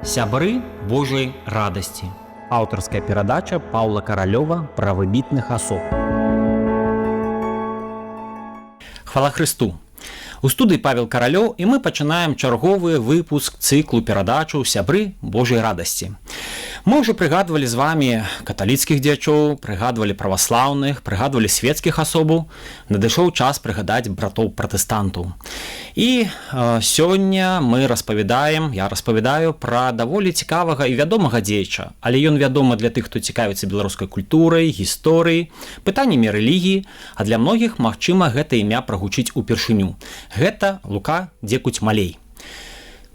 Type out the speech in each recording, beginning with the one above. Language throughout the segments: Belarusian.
Сябры Божай радасці. Аўтарская перадача Паўла Каралёва пра выбітных асоб. Хвала Хрысту! У студыі Павел Каралёў, і мы пачынаем чарговы выпуск цыклу перадачаў «Сябры Божай радасці». Мы ўжо прыгадвалі з вами каталіцкіх дзячоў, прыгадвалі праваслаўных, прыгадвалі светскіх асобаў. Надышоў час прыгадаць братоў пратэстантаў. І сёння мы распавядаем, я распавядаю пра даволі цікавага і вядомага дзеяча, але ён вядомы для тых, хто цікавіцца беларускай культурай, гісторыяй, пытаннямі рэлігіі, а для многіх, магчыма, гэта імя прагучыць упершыню. Гэта Лука Дзекуць Малей.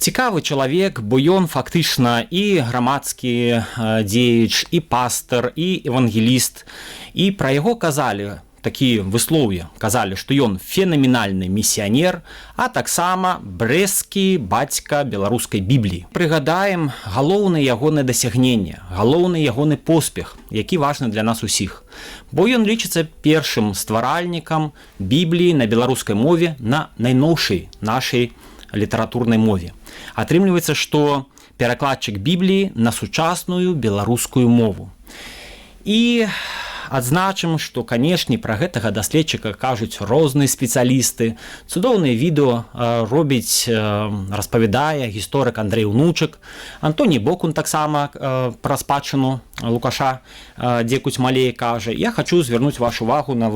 Цікавы чалавек, бо ён фактычна і грамадскі дзеяч, і пастар, і евангеліст. І пра яго казалі такія выслоўі, казалі, што ён фенаменальны місіянер, а таксама брэсцкі бацька беларускай бібліі. Прыгадаем галоўны ягоны дасягненне, галоўны ягоны поспех, які важны для нас усіх. Бо ён лічыцца першым стваральнікам бібліі на беларускай мове, на найноўшай нашай літаратурнай мове. Атрымліваецца, што перакладчык бібліі на сучасную беларускую мову. І адзначым, што, канешне, пра гэтага даследчыка кажуць розныя спецыялісты. Цудоўнае відэо робіць, распавядае гісторык Андрэй Унучак. Антоній Бокун таксама пра спадчыну Лукаша Дзекуць Малея кажа. Я хачу звярнуць вашу увагу на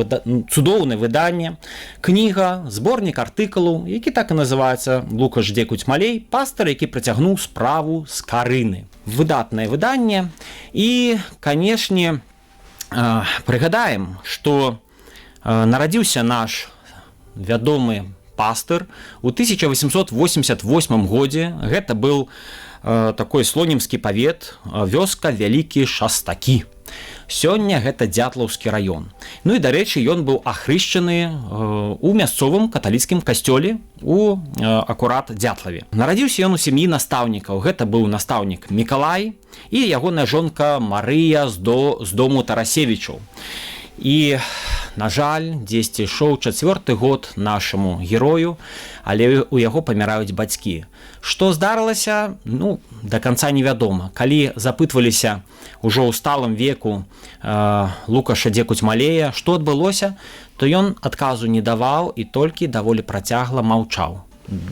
цудоўнае выданне, кніга, зборнік артыкулаў, які так і называецца «Лукаш Дзекуць Малей, пастар, які працягнуў справу Скарыны». Выдатнае выданне. І, канешне, прыгадаем, што нарадзіўся наш вядомы пастыр у 1888 годзе. Гэта был такой слонімскі павет, вёска Вялікія Шастакі. Сёння гэта Дзятлаўскі раён. Ну і, дарэчы, ён быў ахрышчаны у мясцовым каталіцкім касцёле у акурат Дзятлаве. Нарадзіўся ён у сям'і настаўнікаў. Гэта быў настаўнік Мікалай і ягоная жонка Марыя з дому Тарасевічаў. І, на жаль, дзесьці ішоў чацвёрты год нашаму герою, але у яго паміраюць бацькі. Што здарылася, ну, до конца невядома. Калі запытваліся ўжо ў сталым веку Лукаша Дзекуць Малея, што адбылося, то ён адказу не даваў і толькі даволі працягла маўчаў,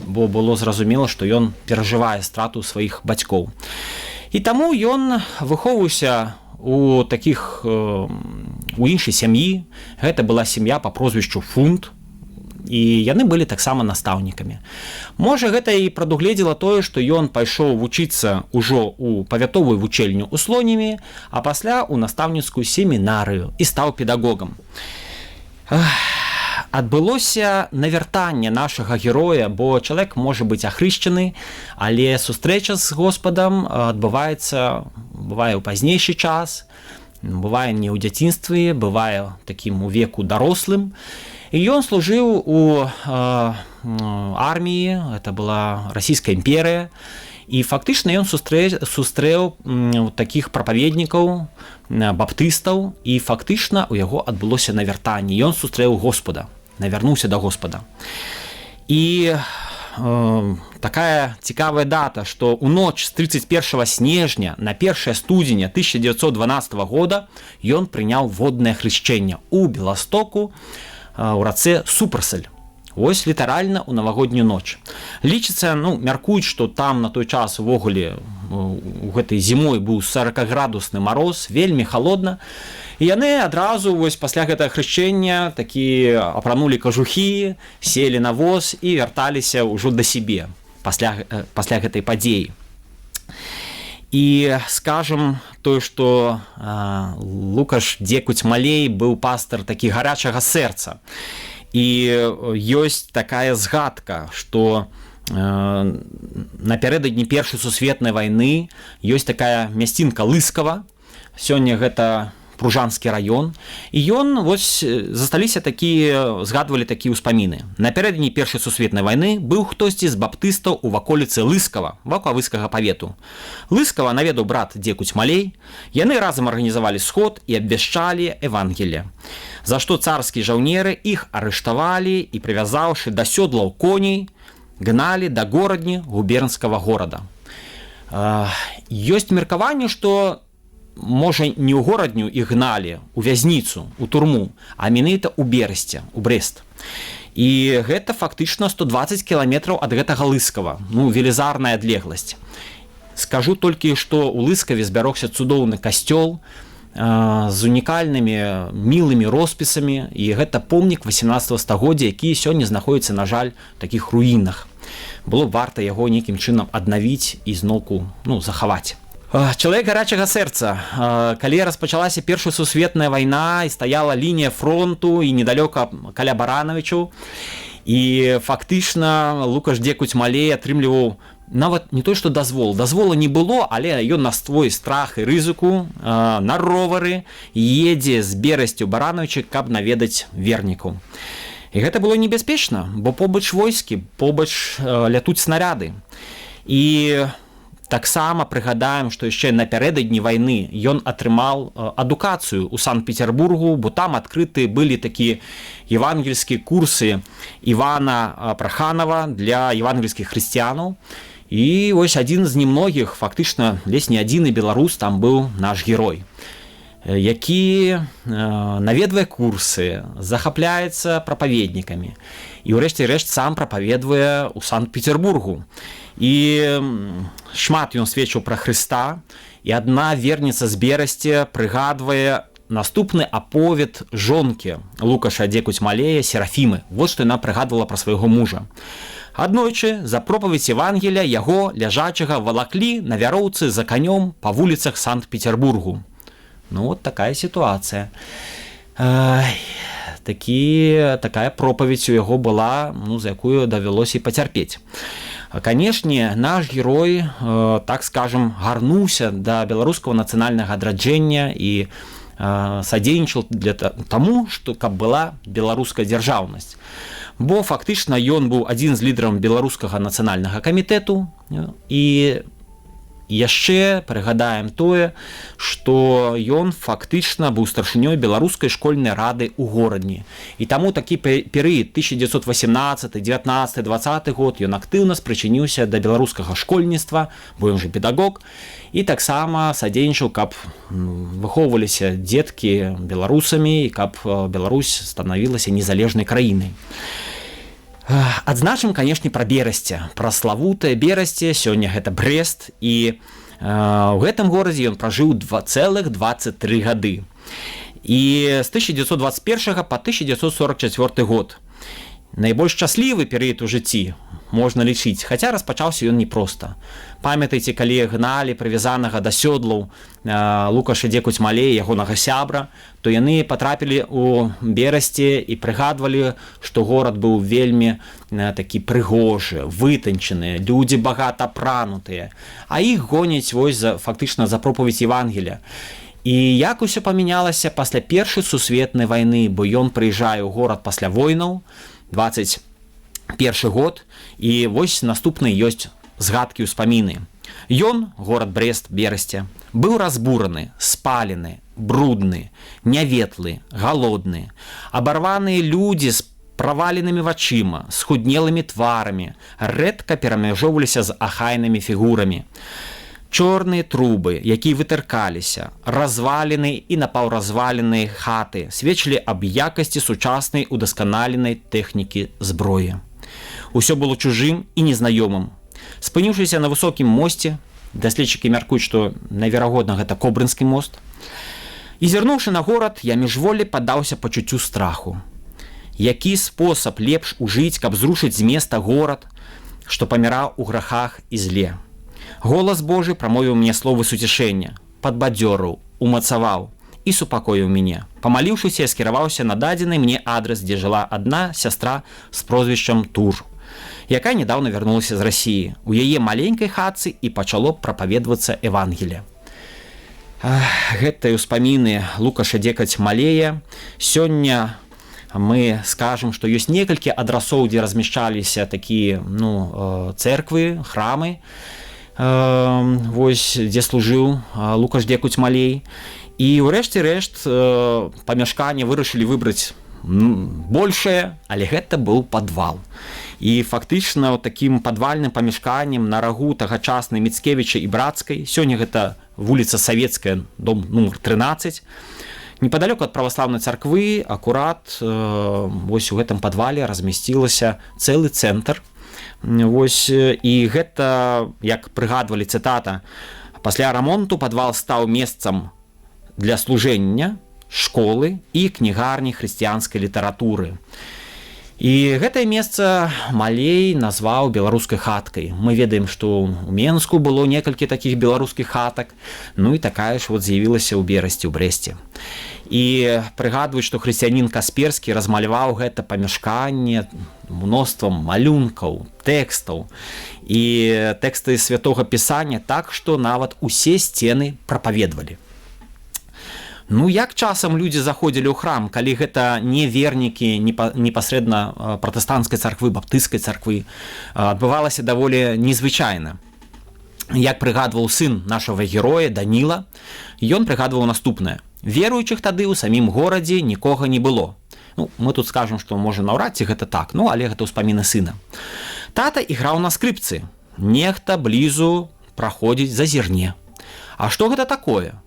бо было зразумела, што ён перажывае страту сваіх бацькоў. І таму ён выхоўваўся у такіх у іншай сям'і. Гэта была сям'я па прозвішчу Фунт, і яны былі таксама настаўнікамі. Можа, гэта і прадугледзела тое, што ён пайшоў вучыцца ўжо ў павятовую вучэльню ў Слонімі, а пасля ў настаўніцкую семінарыю і стаў педагогам. Адбылося навяртанне нашага героя, бо чалавек можа быць ахрышчаны, але сустрэча з Госпадам адбываецца, бывае, ў пазнейшы час, бывае не ў дзяцінстве, бывае такім у веку дарослым. І ён служыў у арміі, это была Расійская імперыя, і фактычна ён сустрэў такіх прапаведнікаў, баптыстаў, і фактычна у яго адбылося навяртанне. Ён сустрэў Господа, навярнуўся да Господа. І такая цікавая дата, што ў ноч з 31 снежня на 1 студзеня 1912 года ён прыняў воднае хрышчэнне ў Беластоку, у рацэ Супрасаль. Вось літаральна ў навагоднюю ноч. Лічыцца, ну, мяркуюць, што там на той час увогуле у гэтай зімой быў 40градусны мароз, вельмі халодна. І яны адразу вось пасля гэтага хрышчэння такі апранулі кажухі, селі на воз і вярталіся ўжо да сябе пасля гэтай падзеі. І скажем тое, што Лукаш Дзекуць Малей быў пастар такі гарачага сэрца. І ёсць такая згадка, што напярэдадні Першай сусветнай вайны ёсць такая мясцінка Лыскава. Сёння гэта Пружанскі раён. І ён вось засталіся такія, згадвалі такія ўспаміны. Напярэдадні Першай сусветнай вайны быў хтосьці з баптыстаў у ваколіцы Лыскава, Ваўкавыскага павету. Лыскава наведаў брат Дзекуць Малей. Яны разам арганізавалі сход і абвяшчалі Евангелле. За што царскія жаўнеры іх арыштавалі і, прывязаўшы да сёдлаў коней, гналі да Горадні, губернскага горада. Ёсць меркаванне, што можа, не ў Горадню і гналі у вязніцу, у турму, а менавіта ў Берасце, у Брест. І гэта фактычна 120 кіламетраў ад гэтага Лыскава, ну, велізарная адлегласць. Скажу толькі, што у Лыскаве збярогся цудоўны касцёл з унікальнымі мілымі роспісамі, і гэта помнік 18 стагоддзя, які сёння знаходіцца, на жаль, такіх руінах. Было б варта яго нейкім чынам аднавіць і зноўку, ну, захаваць. Чалавек гарачага сэрца. Калі распачалася Першая сусветная вайна і стаяла лінія фронту і недалёка каля Баранавічаў, і фактычна Лукаш Дзекуць Малей атрымліваў нават не той што дазвол, дазвола не было, але ён на свой страх і рызыку на ровары едзе з Берасцю Баранавічы, каб наведаць вернікаў. І гэта было небяспечна, бо побач войскі, побач лятуць снаряды. І таксама прыгадаем, што яшчэ напярэдадні вайны ён атрымаў адукацыю ў Санкт-Петербургу, бо там адкрыты былі такія евангельскія курсы Івана Праханова для евангельскіх хрысціянаў. І вось адзін з немногіх, фактычна ледзь не адзіны беларус там быў наш герой, які наведвае курсы, захапляецца прапаведнікамі і ўрэшце рэшт сам прапаведвае ў Санкт-Петербургу. І шмат ён сведчыў пра Хрыста, і адна верніца з Берасця прыгадвае наступны аповед жонкі Лукаша Дзекуць Малея Серафімы. Вот што яна прыгадвала пра свайго мужа. Аднойчы за пропаведь Евангеля яго ляжачага валаклі на вяроўцы за канём па вуліцах Санкт-Петербургу. Ну, вот такая сітуацыя. Такая пропаведь у яго была, ну, за якую давялося і пацярпець. Канешне, наш герой, так скажем, гарнуўся да беларускага нацыянальнага адраджэння і садзейнічаў для таму, што каб была беларуская дзяржаўнасць. Бо фактычна ён быў адзін з лідараў беларускага нацыянальнага камітэту. І яшчэ прыгадаем тое, што ён фактычна быў старшынёй беларускай школьнай рады ў Горадні. І таму такі перыяд 1918, 19, 20 год ён актыўна спрычыніўся да беларускага школьніцтва, бо ён жа педагог, і таксама садзейнічаў, каб выхоўваліся дзеткі беларусамі і каб Беларусь станавілася незалежнай краінай. Адзначым, канешне, пра Берасце, пра славутае Берасце, сёння гэта Брест, і ў гэтым горадзе ён пражыў 2,23 гады. І з 1921 по 1944 год. Найбольш шчаслівы перыяд у жыцці можна лічыць, хаця распачаўся ён непроста. Памятаеце, калі гналі прывязанага да сёдлаў Лукаша Дзекуць Малей, ягонага сябра, то яны патрапілі ў Берасце і прыгадвалі, што горад быў вельмі такі прыгожы, вытанчаны, людзі багата апранутыя, а іх гоняць вось за фактычна за пропаведь Евангеля. І як усё памянялася пасля Першай сусветнай вайны, бо ён прыязджае ў горад пасля войнаў, 21 год, і вось наступны ёсць згадкі, ўспаміны. Ён, горад Брест, Берасце, быў разбураны, спалены, брудны, няветлы, галодны. Абарваныя людзі з праваленымі вачыма, схуднелымі тварамі рэдка перамяжоўваліся з ахайнымі фігурамі. Чорныя трубы, якія вытыркаліся, развалены і напаўразваленыя хаты сведчылі аб якасці сучаснай удасканаленай тэхнікі зброі. Усё было чужым і незнаёмым. Спыніўшыся на высокім мосце, даследчыкі мяркуюць, што найверагодна гэта Кобрынскі мост, і зірнуўшы на горад, я міжволі паддаўся пачуццю страху. Які спосаб лепш ужыць, каб зрушыць з места горад, што паміраў у грахах і зле? Голас Божы прамовіў мне словы суцішэння, падбадзёрыў, умацаваў і супакоіў мяне. Памаліўшыся, я скіраваўся на дадзены мне адрес, дзе жыла адна сястра з прозвішчам Тур, якая недавно вярнулася з Расіі. У яе маленькай хатцы і пачало прапаведвацца Евангелие. Гэтыя ўспаміны Лукаша Дзекаць Малея. Сёння мы скажем, што ёсць некалькі адрасоў, дзе размяшчаліся такія, ну, церквы, храмы, вось дзе служыў Лукаш Дзекуць Малей. І ўрэшце рэшт памяшканне вырашылі выбраць Большае, але гэта быў падвал. І фактычна ў такім падвальным памяшканнем на рагу тагачаснай Міцкевіча і Брацкай, сёння гэта вуліца Савецкая, дом нумар 13, непадалёку ад праваслаўнай царквы, акурат вось у гэтым падвале размясцілася цэлы цэнтр. Вось, і гэта, як прыгадвалі, цытата: «Пасля рамонту падвал стаў месцам для служэння, школы і кнігарні хрысціянскай літаратуры». І гэтае месца Малей назваў беларускай хаткай. Мы ведаем, што ў Менску было некалькі такіх беларускіх хатак, ну і такая ж вот з'явілася ў Берасці, ў Брэсце. І прыгадваюць, што хрысціянін Касперскі размаляваў гэта памяшканне мноствам малюнкаў, тэкстаў і тэксты Святога Пісання, так што нават усе сцены прапаведвалі. Ну, як часам людзі заходзілі ў храм, калі гэта не вернікі непасрэдна пратэстанцкай царквы, баптысцкай царквы, адбывалася даволі незвычайна. Як прыгадваў сын нашага героя Даніла, ён прыгадваў наступнае: «Веруючых тады ў самім горадзе нікога не было». Ну, мы тут скажем, што, можа, наўрад ці гэта так, ну, але гэта ўспаміны сына. «Тата іграў на скрыпцы. Нехта блізу праходзіць, зазірне. А што гэта такое?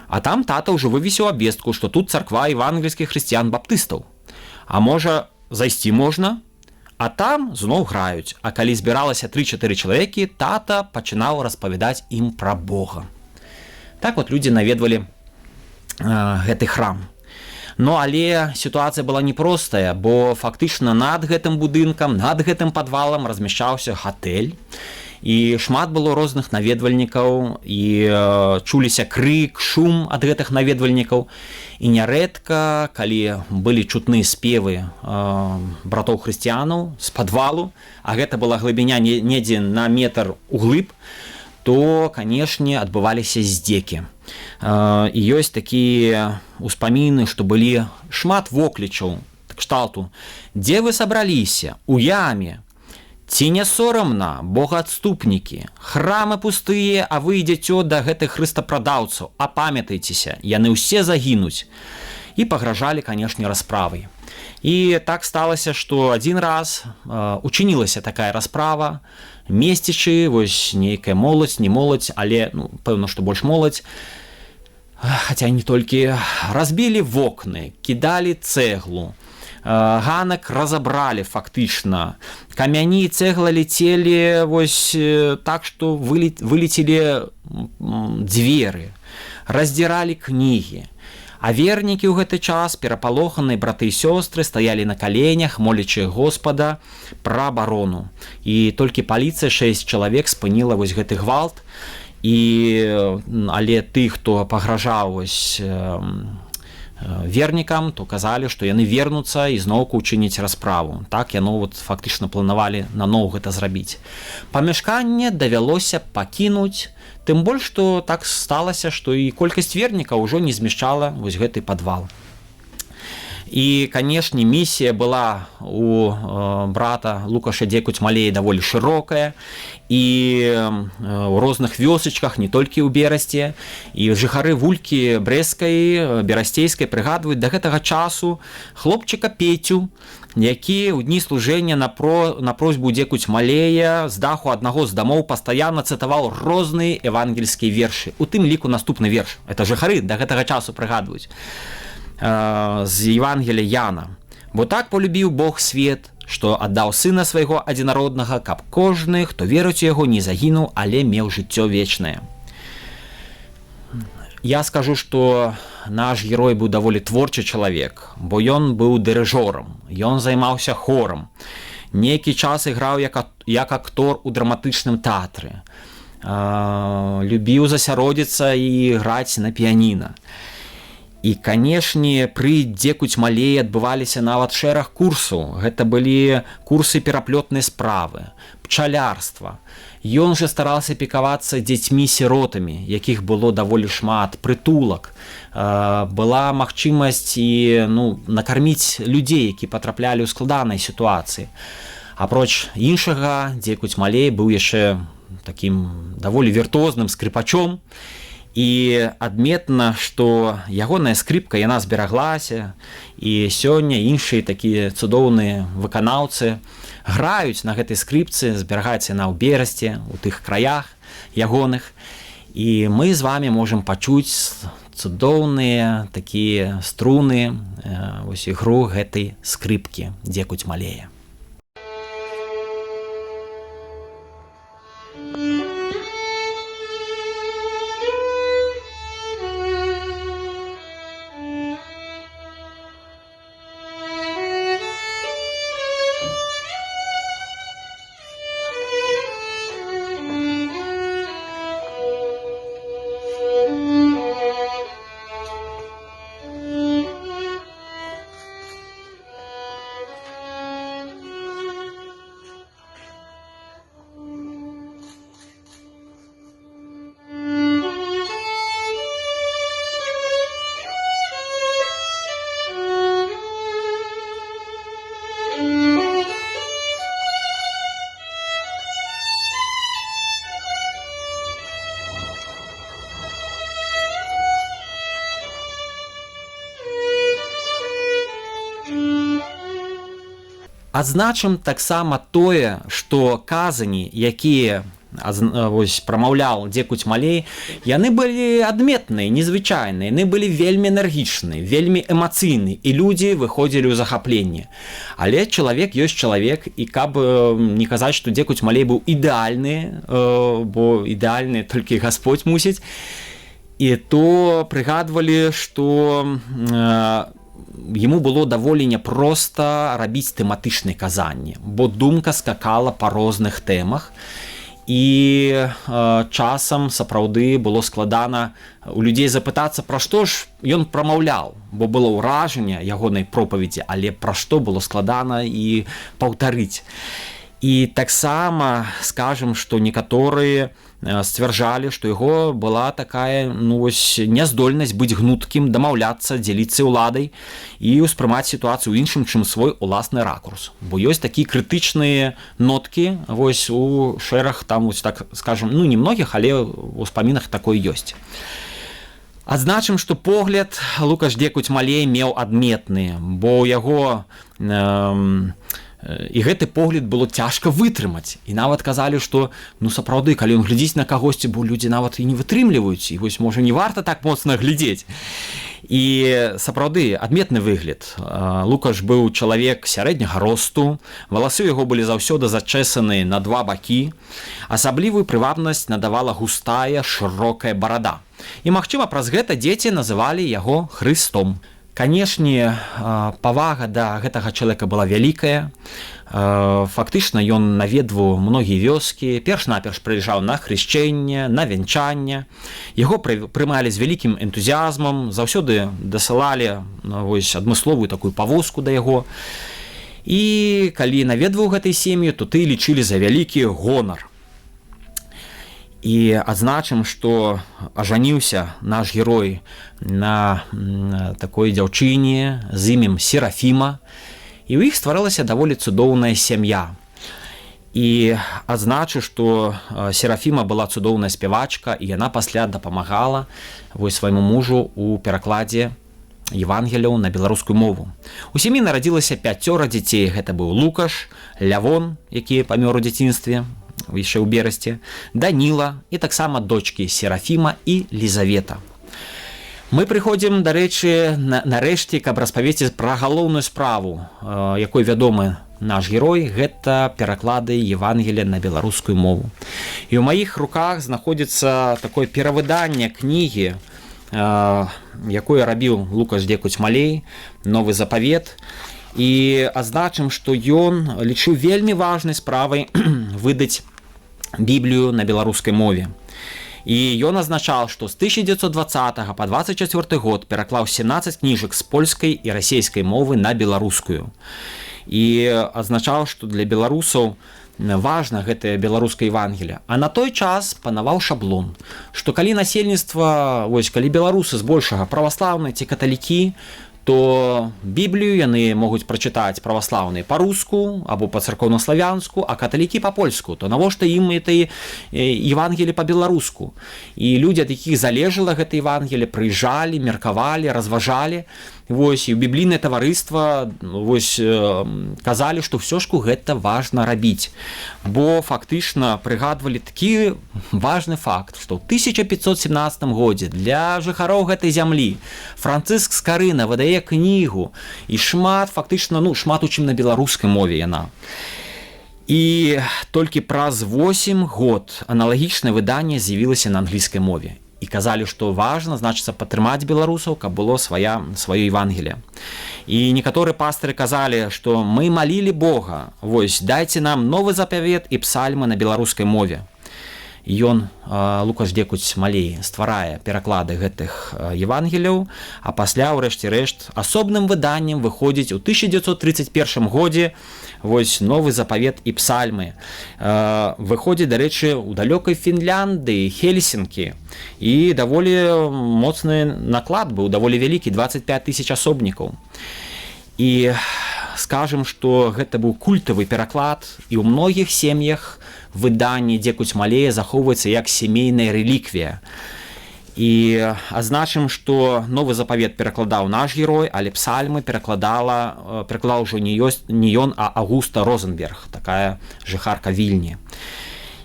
А там тата ўжо вывесіў абвестку, што тут царква евангельскіх хрысціян-баптыстаў. А можа, зайсці можна? А там зноў граюць, а калі збіралася 3-4 чалавекі, тата пачынаў распавядаць ім пра Бога». Так вот людзі наведвалі гэты храм. Ну, але сітуацыя была непростая, бо фактычна над гэтым будынкам, над гэтым падвалам размяшчаўся гатэль, і шмат было розных наведвальнікаў, і чуліся крык, шум ад гэтых наведвальнікаў. І нярэдка, калі былі чутны спевы братоў хрысціянаў з падвалу, а гэта была глыбіня недзе на метр углыб, то, канешне, адбываліся здзекі. І ёсць такія успаміны, што былі шмат воклічаў кшталту: «Дзе вы сабраліся? У яме! Ці не сорамна, богаадступнікі? Храмы пустыя, а вы ідзяце да гэтых хрыстапрадаўцаў, апамятайцеся, яны ўсе загінуць». І пагражалі, канешне, расправай. І так сталася, што адзін раз учынілася такая расправа. Месцічы, вось нейкая моладзь, не моладзь, але, ну, пэўна, што больш моладзь, хаця не толькі, разбілі вокны, кідалі цэглу, ганак разабралі фактычна, камяні, цэгла летелі вось так, што вылецелі дзверы, раздзіралі кнігі. А вернікі ў гэты час, перапалоханыя браты і сёстры, стаялі на каленях, молячы Господа пра абарону. І толькі паліцыя, шэсць чалавек, спыніла вось гэты гвалт. І але ты, хто пагражаў вось вернікам, то казалі, што яны вернуцца і зноўку учыніць расправу. Так яно вот фактычна планавалі наноў гэта зрабіць. Памяшканне давялося пакінуць, тым больш што так сталася, што і колькасць вернікаў ўжо не змяшчала вось гэты падвал. І, канешне, місія была у брата Лукаша Дзекуць-Малея даволі шырокая, і у розных вёсачках, не толькі ў Берасці. І жыхары Вулькі Брэсцкай, берасцейскай прыгадваюць да гэтага часу хлопчыка Пецю, які ў дні служэння на просьбу Дзекуць-Малея з даху аднаго з дамоў пастаянна цытаваў розныя евангельскія вершы, у тым ліку наступны верш. Это жыхары да гэтага часу прыгадваюць з Евангеля Яна: «Бо так полюбіў Бог свет, што аддаў сына свайго адзінароднага, каб кожны, хто верыць у яго, не загінуў, але меў жыццё вечнае». Я скажу, што наш герой быў даволі творчы чалавек, бо ён быў дырыжорам, ён займаўся хорам. Нейкі час іграў як актор у драматычным тэатры. Любіў засяродзіцца і граць на піяніна. І, канешне, пры Дзекуць-Малеі адбываліся нават шэраг курсаў. Гэта былі курсы пераплётнай справы, пчалярства. Ён жа старался апекавацца дзецьмі-сіротамі, якіх было даволі шмат, прытулак. Была магчымасць і, ну, накарміць людзей, які патраплялі ў складанай сітуацыі. Апроч іншага, Дзекуць-Малей быў яшчэ такім даволі віртуозным скрыпачом. І адметна, што ягоная скрыпка, яна збераглася, і сёння іншыя такія цудоўныя выканаўцы граюць на гэтай скрыпцы, зберагаецца яна ў Берасці, у тых краях ягоных. І мы з вами можам пачуць цудоўныя такія струны, вось ігру гэтай скрыпкі Дзекуць Малея. Адзначым таксама тое, што казані, якія вось прамаўляў Дзекуць Малей, яны былі адметныя, незвычайныя, яны былі вельмі энергічныя, вельмі эмацыйныя, і людзі выходзілі ў захапленне. Але чалавек ёсць чалавек, і каб не казаць, што Дзекуць Малей быў ідэальны, бо ідэальны толькі Господь мусіць, і то прыгадвалі, што ему было даволі няпроста рабіць тэматычныя казанні, бо думка скакала па розных тэмах, і часам сапраўды было складана у людзей запытацца, пра што ж ён прамаўляў, бо было ўражанне ягонай пропаведзі, але пра што было складана і паўтарыць. І таксама скажам, што некаторыя сцвярджалі, што яго была такая, ну, вось, няздольнасць быць гнуткім, дамаўляцца, дзеліцца ўладай і ўспрымаць сітуацыю іншым, чым свой уласны ракурс. Бо ёсць такія крытычныя ноткі вось у шэраг там, вось, так скажем, ну, не многіх, але ў успамінах такое ёсць. Адзначым, што погляд Лукаш Дзекуць Малей меў адметны, бо ў яго і гэты погляд было цяжка вытрымаць. І нават казалі, што, ну, сапраўды, калі ён глядзіць на кагосьці, бо людзі нават і не вытрымліваюць, і вось можа не варта так моцна глядзець. І сапраўды адметны выгляд. Лукаш быў чалавек сярэдняга росту, валасы ў яго былі заўсёды зачэсаны на два бакі. Асаблівую прывабнасць надавала густая, шырокая барада. І, магчыма, праз гэта дзеці называлі яго Хрыстом. Канешне, павага да гэтага чалавека была вялікая. Фактычна ён наведваў многія вёскі, перш-наперш прыязджаў на хрышчэнне, на вянчанне. Яго прымалі з вялікім энтузіазмам, заўсёды дасылалі, ну, вось, адмысловую такую павозку да яго. І калі наведваў гэтай сем'ю, то ты лічылі за вялікі гонар. І адзначым, што ажаніўся наш герой на такой дзяўчыне з імем Серафіма, і ў іх стварылася даволі цудоўная сям'я. І адзначу, што Серафіма была цудоўная спявачка, і яна пасля дапамагала вось свайму мужу у перакладзе Евангелляў на беларускую мову. У сям'і нарадзілася 5 дзяцей. Гэта быў Лукаш, Лявон, які памёр у дзяцінстве, яшчэ ў Берасці, Даніла і таксама дочкі Серафіма і Лізавета. Мы прыходзім, дарэчы, нарэшце, каб распавесці пра галоўную справу, якой вядомы наш герой, гэта пераклады Евангелля на беларускую мову. І ў маіх руках знаходзіцца такое перавыданне кнігі, якое рабіў Лукаш Дзекуць Малей, Новы запавет. І адзначым, што ён лічыў вельмі важнай справай выдаць Біблію на беларускай мове. І ён азначаў, што з 1920 по 24 год пераклаў 17 кніжак з польскай і расійскай мовы на беларускую. І азначаў, што для беларусаў важна гэтае беларускае Евангелие. А на той час панаваў шаблон, што калі насельніцтва, вось, калі беларусы збольшага праваслаўныя ці каталікі, То Біблію яны могуць прачытаць, праваслаўныя, па-руску або па-царкоўнаславянску, а каталікі па-польску, то навошта ім этой Евангелі па-беларуску? І людзі, ад якіх залежала гэта Евангелие, прыязджалі, меркавалі, разважалі. Вось, і ў біблійнае таварыства, вось, казалі, што ўсё ж гэта важна рабіць, бо фактычна прыгадвалі такі важны факт, што ў 1517 годзе для жыхароў гэтай зямлі Францыск Скарына выдае кнігу, і шмат, фактычна, ну, шмат у чым на беларускай мове яна. І толькі праз 8 год аналагічнае выданне з'явілася на англійскай мове. І казалі, што важна, значыцца, падтрымаць беларусаў, каб было сваё Евангелие. І некаторыя пастыры казалі, што мы малілі Бога: вось, дайце нам Новы Запавет і псальмы на беларускай мове. Ён, Лукаш Дзекуць Малей, стварае пераклады гэтых евангеляў, а пасля, ўрэшце рэшт, асобным выданнем выходзіць у 1931 годзе, вось, Новы Запавет і псальмы. Выходзіць, дарэчы, у далёкай Фінляндыі, Хельсінкі, і даволі моцны наклад быў, даволі вялікі, 25 тысяч асобнікаў. І скажем, што гэта быў культавы пераклад, і ў многіх сем'ях выданні Дзекуць Малея захоўваецца як сямейная рэліквія. І адзначым, што Новы Запавет перакладаў наш герой, але псальмы перакладаў ўжо не ёсць не ён, а Агуста Розенберг, такая жыхарка Вільні.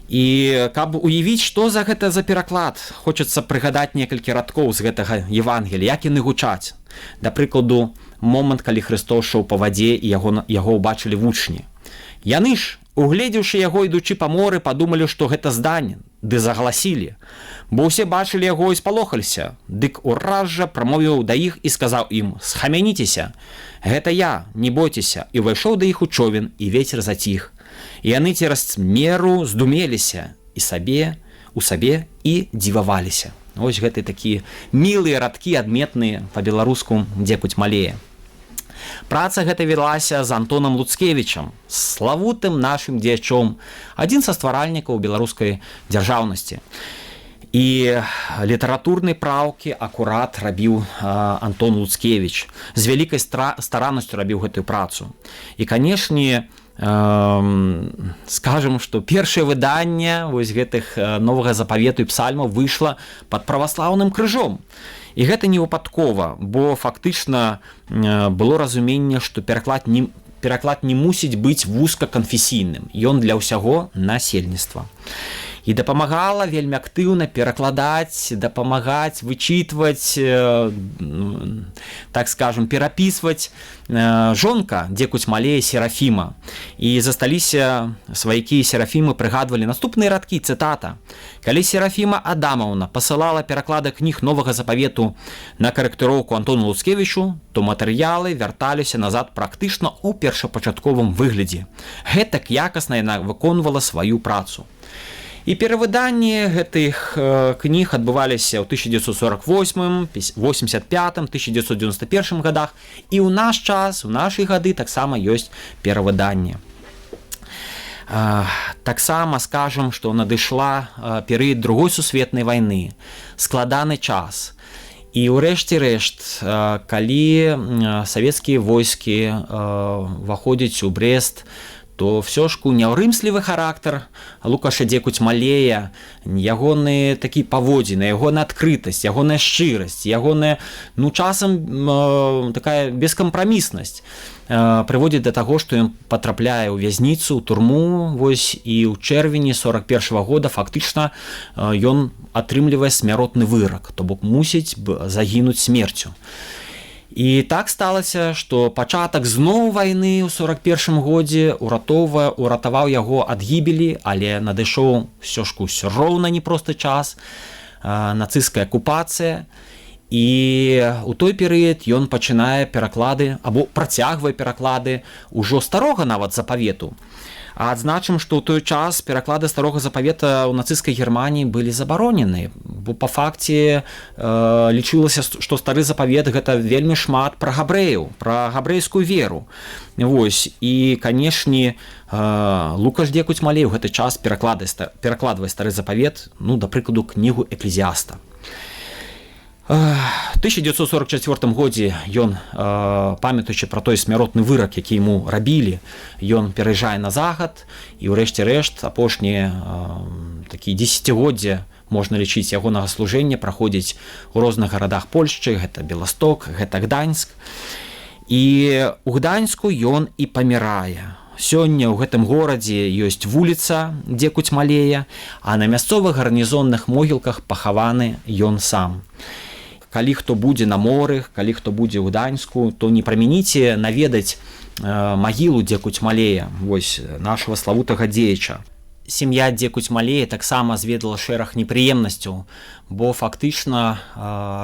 І каб уявіць, што за гэта за пераклад, хочацца прыгадаць некалькі радкоў з гэтага Евангеля, як яны гучаць. Да прыкладу, момант, калі Христос шоў па вадзе і яго ўбачылі вучні. «Яны ж, угледзеўшы яго, ідучы па моры, падумалі, што гэта здань, ды загаласілі. Бо ўсе бачылі яго і спалохаліся. Дык ураз жа прамовіў да іх і сказаў ім: «Схамяніцеся, гэта я, не бойцеся». І ўвайшоў да іх у човен, і вецер заціх. І яны цераз меру здумеліся і сабе у сабе і дзіваваліся». Ось гэты такія мілыя радкі, адметныя па-беларуску Дзекуць Малея. Праца гэта велася з Антонам Луцкевічам, славутым нашым дзеячом, адзін са стваральнікаў беларускай дзяржаўнасці. І літаратурнай праўкі акурат рабіў Антон Луцкевич. З вялікай стараннасцю рабіў гэтую працу. І, канешне, скажем, што першае выданне вось гэтых Новага Запавету і псальмаў выйшла пад праваслаўным крыжом. І гэта не выпадкова, бо фактычна было разуменне, што пераклад не мусіць быць вузкаканфесійным, ён для ўсяго насельніцтва. І дапамагала вельмі актыўна перакладаць, дапамагаць, вычытваць, так скажем, перапісваць жонка Дзекуць Малея Серафіма. І засталіся, сваякі Серафімы прыгадвалі наступныя радкі, цытата: «Калі Серафіма Адамаўна пасылала пераклады кніг Новага Запавету на карэктыроўку Антону Луцкевічу, то матэрыялы вярталіся назад практычна ў першапачатковым выглядзе. Гэтак якасна яна выконвала сваю працу». І перавыданні гэтых кніг адбываліся ў 1948, 85, 1991 годах, і ў наш час, у нашы гады таксама ёсць перавыданне. Таксама скажам, што надышла перыяд Другой сусветнай вайны, складаны час. І ўрэшце рэшт, калі савецкія войскі уваходзяць у Брест, то все ж няўрымслівы характар Лукаша Дзекуць Малея, ягоны такі паводзіны, ягоная адкрытасць, ягоная шчырасць, ягоная, ну, часам такая бескампраміснасць прыводзіць да таго, што ён патрапляе ў вязніцу, ў турму. Вось, і ў чэрвені 41-го года фактычна ён атрымлівае смяротны вырак, то бок мусіць загінуць смерцю. І так сталася, што пачатак зноў вайны ў 41 годзе уратаваў яго ад гібелі, але надышоў ўсё ж ўсё роўна непросты час, нацысцкая акупацыя. І ў той перыяд ён пачынае пераклады або працягвае пераклады ўжо Старога нават Запавету. А адзначым, што ў той час пераклады Старога Запавета ў нацысцкай Германіі былі забаронены, бо па факце лічылася, што Стары Запавет — гэта вельмі шмат пра габрэяў, пра габрэйскую веру. Вось, і, канешне, Лукаш Дзекуць Малей у гэты час перакладвае Стары Запавет, ну, да прыкладу, кнігу Эклезіаста. 1944 годзе ён, памятаючы пра той смяротны вырак, які яму рабілі, ён пераязджае на захад, і ўрэшце рэшт апошнія такія дзесяцігоддзя, можна лічыць, ягонага служэння праходзіць у розных гарадах Польшчы: гэта Беласток, гэта Гданьск. І у Гданьску ён і памірае. Сёння ў гэтым горадзе ёсць вуліца Дзекуць-Малея, а на мясцовых гарнізонных могілках пахаваны ён сам. Калі хто будзе на моры, калі хто будзе ў Гданьску, то не прамініце наведаць магілу Дзекуць-Малея, вось нашего славутага дзеяча. Сям'я Дзекуць-Малея таксама зведала шэраг непрыемнасцяў, бо фактычна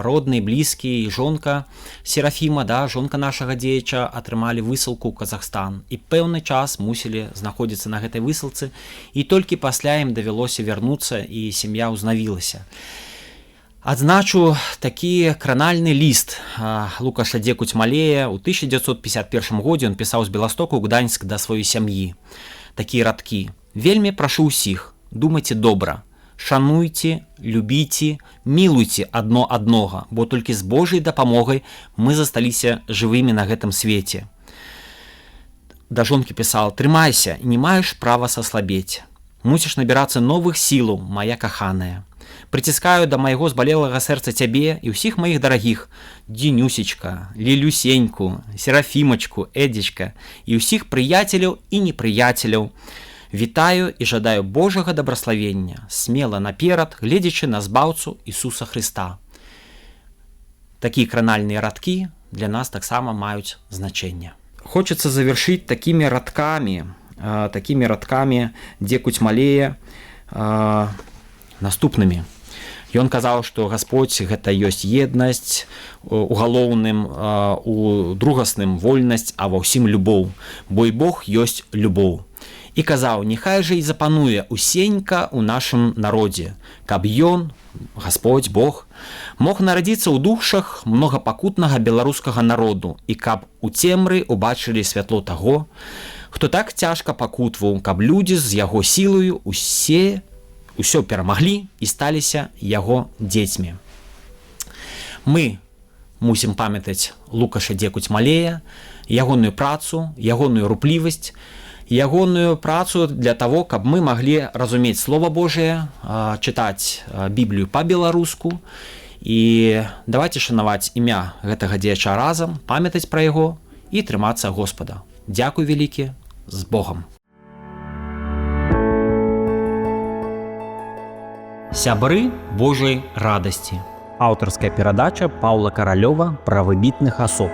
родны, блізкі і жонка Серафіма, да, жонка нашага дзеяча, атрымалі высылку ў Казахстан і пэўны час мусілі знаходзіцца на гэтай высылцы, і толькі пасля ім давялося вярнуцца, і сям'я ўзнавілася. Адзначу такі кранальны ліст Лукаша Дзекуць-Малея. У 1951 годзе ён пісаў з Беластоку ў Гданьск да сваёй сям'і такія радкі: «Вельмі прашу ўсіх, думайце добра, шануйце, любіце, мілуйце адно аднога, бо толькі з Божай дапамогай мы засталіся жывымі на гэтым свеце». Да жонкі пісаў: «Трымайся, не маеш права саслабець. Мусіш набірацца новых сілаў, моя каханая. Прыціскаю да майго збалелага сэрца цябе і ўсіх маіх дарагіх: Дзенюсечка, Лілюсеньку, Серафімачку, Эдзічка і ўсіх прыяцеляў і непрыяцеляў. Вітаю і жадаю Божага дабраславення, смела наперад, гледзячы на Збаўцу Ісуса Хрыста». Такія кранальныя радкі для нас таксама маюць значэнне. Хочацца завершыць такімі радкамі Дзекуць-Малея наступнымі. Ён казаў, што Господь гэта ёсць еднасць у галоўным, у другасным вольнасць, а ва ўсім любоў, бо і Бог ёсць любоў. І казаў: «Няхай жа і запануе усенька ў нашым народзе, каб ён, Господь Бог, мог нарадзіцца ў душах многапакутнага беларускага народу і каб у цемры убачылі святло таго, хто так цяжка пакутваў, каб людзі з яго сілаю ўсё перамаглі і сталіся яго дзецьмі». Мы мусім памятаць Лукаша Дзекуць-Малея, ягоную працу, ягоную руплівасць, ягоную працу для того, каб мы маглі разумець Слова Божие, чытаць Біблію па-беларуску. І давайте шанаваць імя гэтага дзеяча разам, памятаць пра яго і трымацца Господа. Дзякуй вялікі, з Богом. Сябры Божай радасці. Аўтарская перадача Паўла Каралёва пра выбітных асоб.